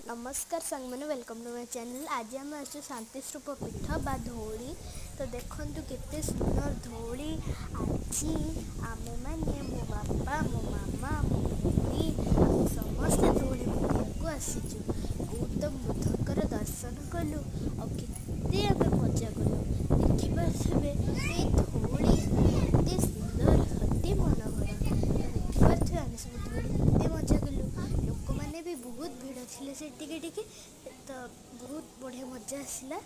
ନମସ୍କାର ସାଙ୍ଗମାନେ, welcome to my channel. ଆଜି ଆମେ ଆସିଛୁ ଶାନ୍ତିସ୍ତୂପ ପୀଠ ବା ଧଉଳି। ତ ଦେଖନ୍ତୁ କେତେ ସୁନ୍ଦର ଧଉଳି। ଆଜି ଆମେମାନେ, ମୋ ବାପା, ମୋ ମାମା, ମୋ ଭଉଣୀ, ଆମେ ସମସ୍ତେ ଧଉଳି ବୁଲିବାକୁ ଆସିଛୁ। ଗୌତମ ବୁଦ୍ଧଙ୍କର ଦର୍ଶନ କଲୁ ଆଉ କେତେ ଆମେ ମଜା କଲୁ। ଦେଖିପାରୁଥିବେ, ଏଇ ଧଉଳି କେତେ ସୁନ୍ଦର, ଅତି ମନୋହର। ତ ଦେଖିପାରୁଥିବେ, ଆମେ ସବୁ ଧଉଳି କେତେ ମଜା କଲୁ। ଲୋକମାନେ ବି ବହୁତ ଭିଡ଼ ଥିଲେ ସେଠି ଟିକେ ଟିକେ। ତ ବହୁତ ବଢ଼ିଆ ମଜା ଆସିଲା।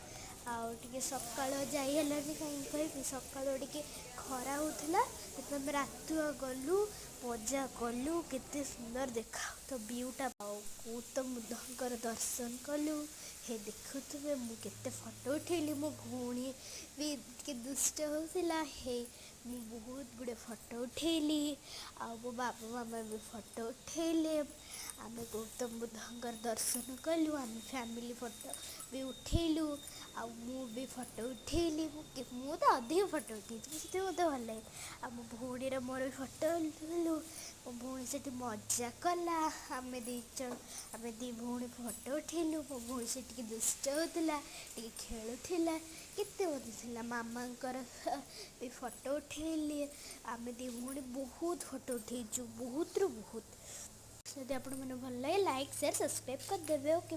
ଆଉ ଟିକେ ସକାଳ ଯାଇ ହେଲାନି, କାହିଁକି କହିବି? ସକାଳୁ ଟିକେ ଖରା ହେଉଥିଲା। ସେଥିପାଇଁ ଆମେ ରାତୁଆ ଗଲୁ, ମଜା କଲୁ। କେତେ ସୁନ୍ଦର ଦେଖାଯାଉଥିବ ଭିଉଟା। ଆଉ ଗୌତମ ବୁଦ୍ଧଙ୍କର ଦର୍ଶନ କଲୁ। ହେ ଦେଖୁଥିବେ, ମୁଁ କେତେ ଫଟୋ ଉଠେଇଲି। ମୋ ଭଉଣୀ ବି ଟିକେ ଦୁଷ୍ଟ ହେଉଥିଲା। ହେ ମୁଁ ବହୁତ ଗୁଡ଼ିଏ ଫଟୋ ଉଠେଇଲି ଆଉ ମୋ ବାବା ମାମା ବି ଫଟୋ ଉଠେଇଲେ। ଆମେ ଗୌତମ ବୁଦ୍ଧଙ୍କର ଦର୍ଶନ କଲୁ। ଆମେ ଫ୍ୟାମିଲି ଫଟୋ ବି ଉଠେଇଲୁ ଆଉ ମୁଁ ବି ଫଟୋ ଉଠେଇଲି। ମୁଁ ତ ଅଧିକ ଫଟୋ ଉଠେଇଛି, ସେଥିପାଇଁ ମୋତେ ଭଲ ଲାଗେ। ଆଉ ମୋ ଭଉଣୀର ମୋର ବି ଫଟୋ ଉଠେଇଲୁ। ମୋ ଭଉଣୀ ସେଠି ମଜା କଲା। ଆମେ ଦୁଇ ଜଣ, ଆମେ ଦୁଇ ଭଉଣୀ ଫଟୋ ଉଠେଇଲୁ। ମୋ ଭଉଣୀ ସେ ଟିକେ ଦୁଷ୍ଟ ହେଉଥିଲା, ଟିକେ ଖେଳୁଥିଲା, କେତେ ମଜା ଥିଲା। ମାମାଙ୍କର ବି ଫଟୋ ଉଠେଇଲି। ଆମେ ଦୁଇ ଭଉଣୀ ବହୁତ ଫଟୋ ଉଠେଇଛୁ, ବହୁତରୁ ବହୁତ। ଯଦି ଆପଣମାନଙ୍କୁ ଭଲ ଲାଗେ, ଲାଇକ୍, ସେୟାର, ସବସ୍କ୍ରାଇବ୍ କରିଦେବେ। ଓକେ।